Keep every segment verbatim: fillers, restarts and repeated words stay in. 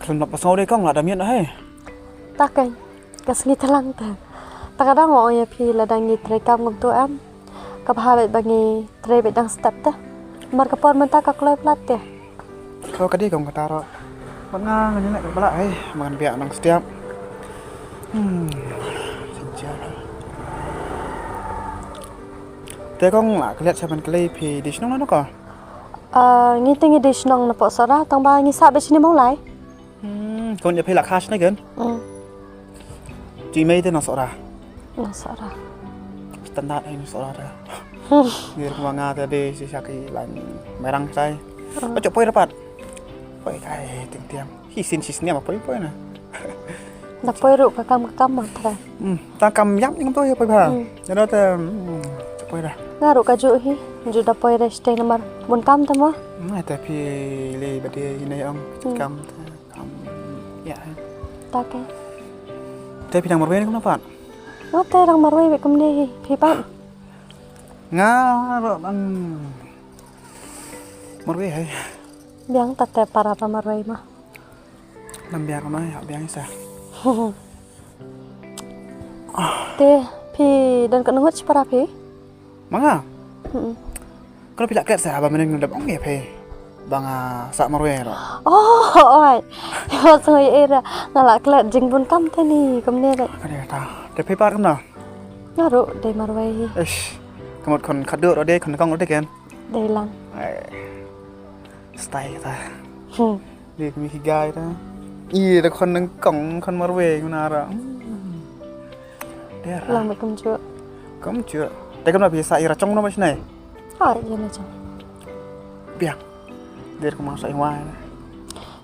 Khlem lap ka sngew de kong, la da miet na he. Ta keiñ, ka sngi tlang ta. Ta ka dang ong ïa phi lada ngi trei kam kumto em. Ka bha bad ba ngi trei bad dang step te. Mar ka por mynta ka kloi plat te. Ko ka dei kong kata ro. Ba nga ngan ïa ka bala he, ba ngan biang nang step. Hmm. Sincere. Te kong la klet sa ban klei phi di shnong na ko. Ah, ngi te ngi di shnong na Pohsohra, tang ba ngi sah bad shini Mawlai. Hmm, kon ïa phi la khas ne gen? Hmm. Ji mei te na Sohra. Na Sohra. Standard ai na Sohra ta. Ngir kuma nga ta de si saki lan merang sai. Hmm. Ojo poi rapat. Poi kai ting tiang. Hi sin sis niam poi poi na. Da poi ruh ka kam ka kam ma tra. Hmm, ta kam yap ning to ya poi ba. Hmm. Ya da ta, hmm, poi da. Nga ruh ka ju hi. Ju da poi re stay namar bun kam ta ma. Hmm, ta phi le ba de ina ong. Hmm. Kam ta. Kam, ya. Ta ke. Te phi dang marwei ne kumno pat? Nga te dang marwei bad kumne hi. Phi pat? Nga ruh dang marwei hai. Biang ta te para pa marwei ma. Dang biang kumno ya, biang sa. Te phi don ka ngut para phi? Ma nga? Mm-mm. Kano phi la klet sa ba mynnin ngam dep ong ïa phi ba nga sah marwei ruh. Oh, oi. Phi ba sngewthuh ïa nga la klet jingbun kam te ni kumne re. Ka dei ta. Te phi pat kumno? Nga ruh dei marwei hi. Ish. Ka mut khun khadduh ruh dei, khun kong ruh dei ken. Dei lang. Ai. Style ta. Hmm. Dei kami ki guy ta. Ih, da khun nyngkong, khun marwei, nguna ra. Hmm. Dei ra. Lang ba kumjuh. Kumjuh. Te kumno phi sah ïa ra chong no ba shnai? Ha, ïa na chong. Biang. Dei kumno sah ïa wai.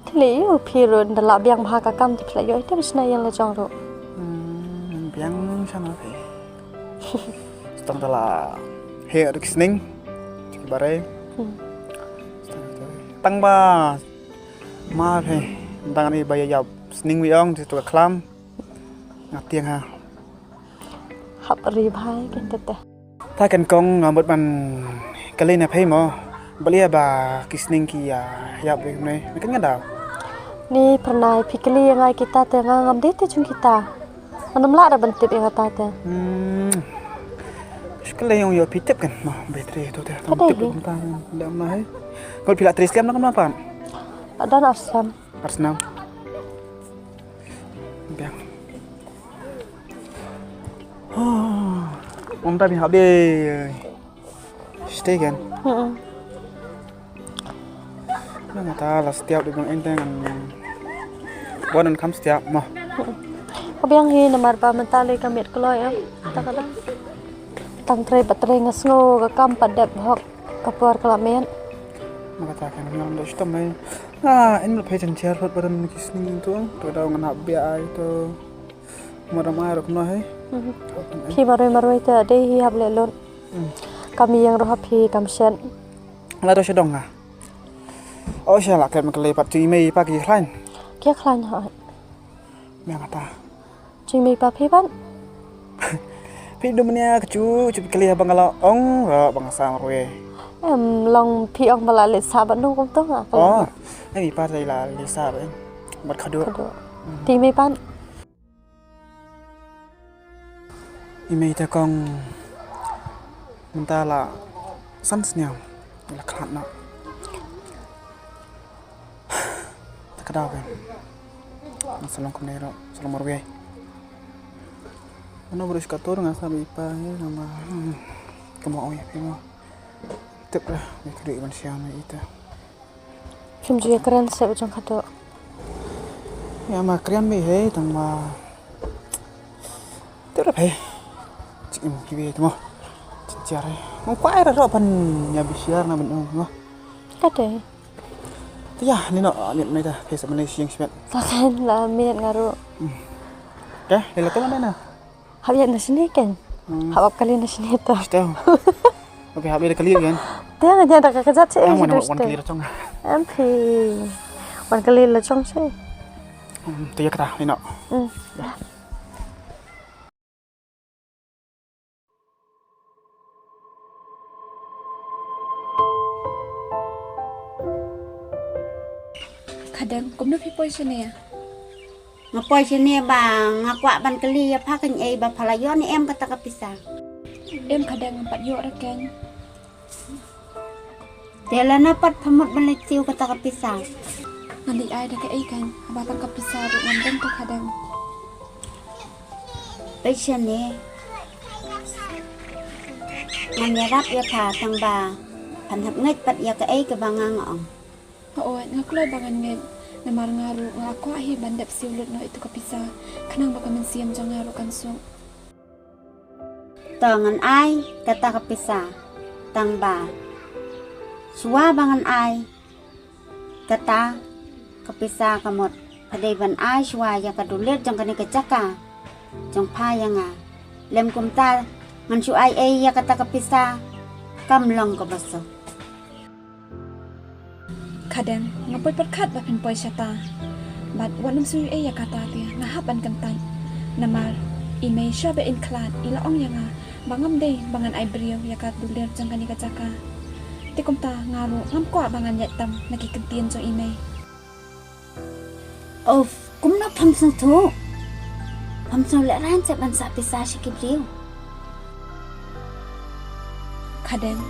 Te lei ïa phi ruh da la biang bha ka kam te phi la ïoh te ba shnai ïa la chong ruh. Hmm, biang sha na phi. Stang da la he ruh ki sning. Ki bare. Hmm. Tang ba ma phi, tang ni ba ïa ïap sning wi ong, ti tu ka khlam. Nga tieng ha. Hap ri bhai ken te te. Ta ken kong nga mut ban kali na phi mo. Ba lia ba ki sning ki ïa ïap wi ne. Ni ken nga daw. Ni pernai phi kali ïa ngai kita te nga ngam dei te jong kita. Ngam lah da ban tip ïa kata te. Hmm. Sekali ong ïa phi tip kan. Noh, battery tu te. Tip ïa kata. Dam lah hai. Kau phi la tri snem na kam lapan? Ada na asam. Arsenal. Biang. Ong ta bi hap de. Stay kan. Hmm. Nang ta la stiap de bang enteng kan. Wan an kam stiap mah. Ka biang hi namar ba mynta le ka miet kloi em. Ta ka dang. Tang trei pat trei nga sngew ka kam pat dep hok ka por ka la miet. Ma kata kan ngam da shitom mai. Ah, in mut phai chen cher hot badan ki sning tu. Tu da ngan hap bia ai tu. Ma da mai rok no hai. Mhm. Phi marwei marwei ta dei hi hap le lot. Hmm. Kam ïeng ruh ha phi kam shet. La do sha dong nga. O sha la kem kle pat tu i mei pa ki khlain. Ki khlain ha. Meng ata. Jingmei pa phi pat? Phi dum nia ka chu chu kali ha bangala ong ra bang sa marwei. Em long phi ong bala le sa ba nung kum tong a. Oh, ai mi pa tai la le sa ba. Bat khadu. Khadu. Ti mei pat? I mei ta kong mynta la san sniam la khat na. Ta ka daw kan. Nga sa long kumne ro, sa long marwei. Ano bro shkator nga sa ba i pa he nga ma. Kama ong ya phi ma. Tip lah, me kri ban siam me ita. Kim ju ya kren se ujang khato. Ya ma kren me he tang ma. Tip lah he. Chik im ki be tamo. Chin chiar he. Mo kwai ra ro pan ya bisiar na ban ong ma. Kate. Te ïa, ni no, ah, miet mai da, phi sa mane siang simet. Ta kan la miet nga ruh. Hmm. Te, ni la tu mana na? Hap ïa na sini kan? Hmm. Hap ap kali na sini tu. Stay. Oke, hap ïa kali kan? Te nga ïa da ka kajat si. Wan kali la chong. M P. Wan kali la chong si. Hmm, te ïa kata, ni no. Hmm. Ya. Khadeng, kumno phi poi shane? Nga poi shane ba nga kwah ban kylli ïa pha kane, ba pha la ïoh ne em kata ka pisa. Em khadeng, ngam pat ïoh re keiñ. Te lano pat pha mut ban leit siew kata ka pisa? Ngan leit ai da kaei keiñ, haba tang ka pisa ruh ngam don te khadeng. Peit shane. Ngan ïarap ïa pha tang ba phan hap ngeit pat ïa kaei kaba nga nga ong. Hooid, nga kloi ba ngan ngeit, namar nga ruh nga kwah hi ban dep siew lut noh ïa tu ka pisa, khnang ba ka mynsiem jong nga ruh kan suk. To ngan ai kata ka pisa, tang ba shuwa ba ngan ai kata ka pisa ka mut pha dei ban ai shuwa ïa ka dulir jong kane ka jaka jong pha ïa nga. Lem kumta ngan shu ai ei ïa kata ka pisa kam long kaba suk. Khadeng, nga poi pyrkhat ba phin poi shata. Bad wat nym shu ïa kata te nga hap ban kyntait. Namar i mei shuwa ba in khlad i la ong ïa nga ba ngam dei ba ngan ai briew ïa ka dulir jong kane ka jaka. Te kumta nga ruh ngam kwah ba ngan ïaid tam na ki kyntien jong i mei. Of, kumno pham sngewthuh? Pham sngewlehrain seh ban sah pisa sha ki briew. Khadeng,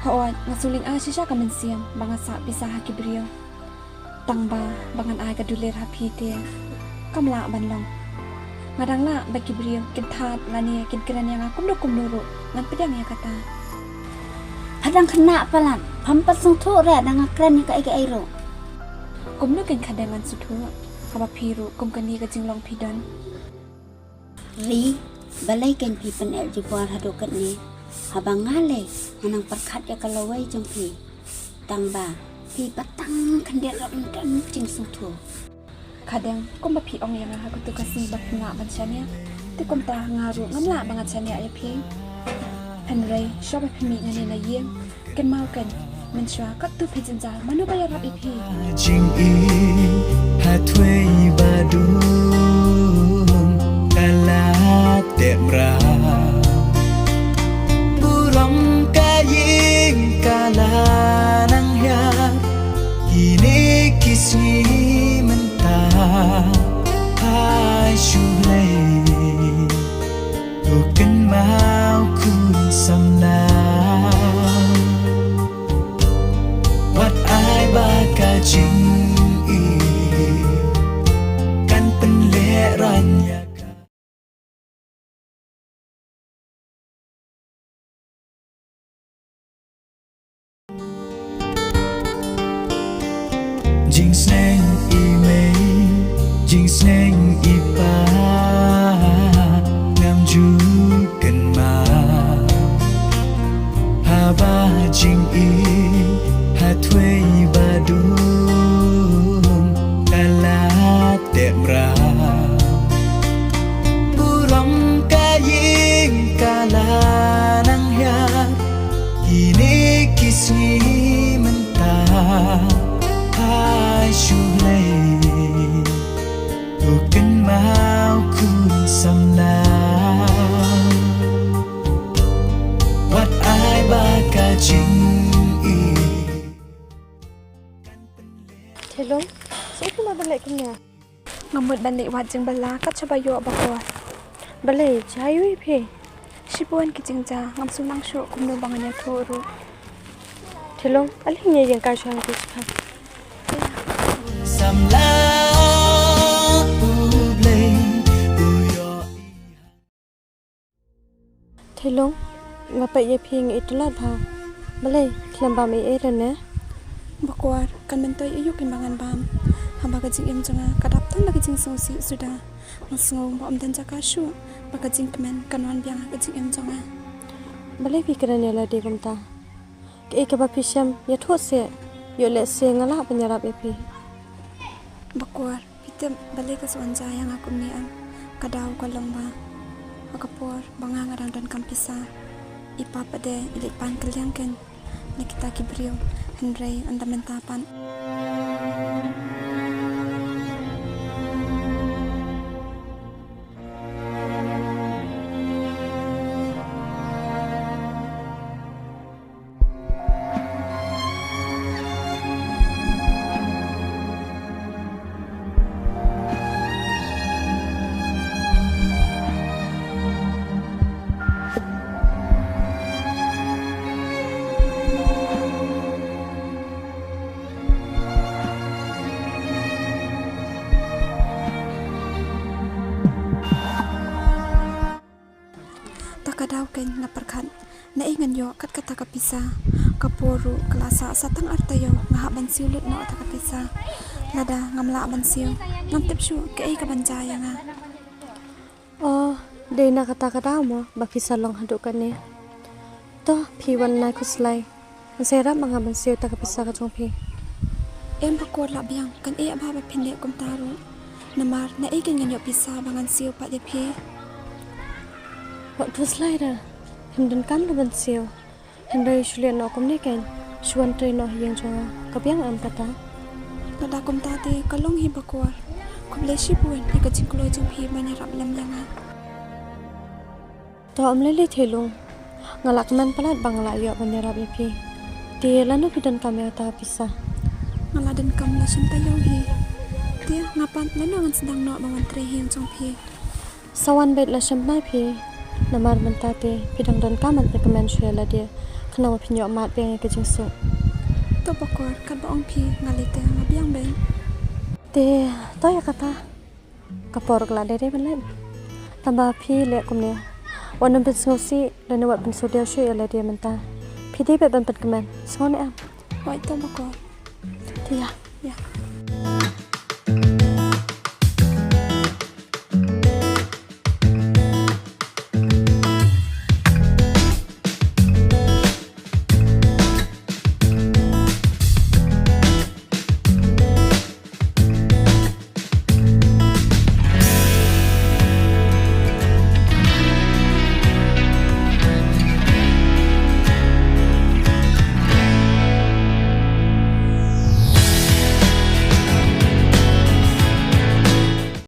hooid, nga sngewlynga shisha ka mynsiem ba nga sah pisa ha ki briew. Tang ba ba ngan ai ka dulir ha phi te kam lah ban long. Nga dang lah ba ki briew kin thad lane kin kren ïa nga kumno kumno ruh ngan pdiang ïa kata. Pha dang khynnah palat, pham pat sngewthuh re da nga kren ïa kaei kaei ruh. Kumno keiñ khadeng ngan sngewthuh haba phi ruh kum kane ka jinglong phi don. Ri, balei keiñ phi pyneh jubor haduh katne? Haba nga lei nga nang pyrkhat ïa ka lawei jong phi. Tang ba phi pat tang khyndiat ruh ym don jingsngewthuh. Khadeng, kumba phi ong ïa nga ha katu ka sngi ba phim lah ban shaniah, te kumta nga ruh ngam lah ba ngan shaniah ïa phi. Hynrei shuwa ba phi mih nga ne na ïing, kynmaw keiñ, mynshuwa katto phi jynjar, mano ba ïarap ïa phi? Jingim ha thwei ba dum ka la teh mraw. Burom ka ïing ka la nang hiar. Kine ki sngi mynta hai shu lei. To kynmaw khun samla. Wat ai ba ka jingim kan pynlehraiñ ïa ka. Jingsneng i mei, jingsneng i pa, ngam ju kynmaw. Haba jingim ha thwei ba dum ka la teh mraw. Burom ka ïing ka la nang hiar. Kine ki sngi mynta hai shu lei. To kynmaw khun samla. Wat ai ba ka jingim. Thelung, shu kumba ban leh kumne. Nga mut ban leit wad jingbylla kat shaba ïoh bakor. Balei, jia aiu ïa phi? Shibun ki jingjia, ngam sngewthuh shuh kumno ba ngan ïathuh ruh. Thelung, ale ngin ïeng kai sha phi shipang. Samla u Blei u ïoh. Thelung, nga peit ïa phi nga ithuh lat bha. Balei, khlem bam ei ei re ne? Bakor, kan myntoi aïu kein ba ngan bam. Haba ka jingim jong nga ka dap tang da ka jingsngewsih suda. Nga sngew ba ym don jaka shuh ba ka jingkmen kan wan biang ha ka jingim jong nga. Balei phi kren ïa lade kumta? Kaei kaba phi shem, ïathuh seh. Ïoh lehse nga lah ban ïarap ïa phi. Bakor, phi tip balei ka shu wan jia ïa nga kumne em? Ka daw ka long ba ha ka por ba nga nga dang donkam pisa, i pa pat de i leit pan kylliang kein na kita ki briew, hynrei ynda mynta pat. Nga pyrkhat naei ngan ïoh kat kata ka pisa. Ka por ruh ka la sah sa tang ar taïew nga hap ban siew lut noh kata ka pisa. Lada ngam lah ban siew, ngam tip shuh kaei ka ban jia ïa nga. Oh, dei na kata ka daw mo ba phi sa long haduh kane. To, phi wan nai khuslai. Ngan sa ïarap ma nga ban siew kata ka pisa ka jong phi. Em Bakor, lah biang, kan ïa ba ba phin leh kumta ruh. Namar naei kein ngan ïoh pisa ba ngan siew pat ïa phi. Wat khuslai da. Phim donkam da ban siew. Hynrei shu leh noh kumne kein, shu wan trei noh ha ïing jong nga, ka biang em kata? Lada kumta te ka long hi Bakor. Khublei shibun ïa ka jingkloi jong phi ban ïarap lem ïa nga. To ym lei lei Theilung. Nga la kmen palat ba nga la ïoh ban ïarap ïa phi. Te lano phi donkam ïa kata ka pisa? Nga la donkam la shem taïew hi. Te nga pat lano ngan sdang noh ban wan trei ha ïing jong phi? Sa wan beit la shem bnai phi. Namar mynta te phi dang donkam ban pynkmen shuwa ïa lade, khnang ba phin ïoh mad biang ïa ka jingsuk. To Bakor, kat ba ong phi, nga lei te nga biang beit. Te to ïa kata, ka por ka la dei dei ban leit. Tangba phi leh kumne, wat nym pynsngewsih lane wat pynsngewdiaw shuh ïa lade mynta. Phi dei beit ban pynkmen, sngewbha ne em? Hooid to Bakor. Te ïa. Ïa.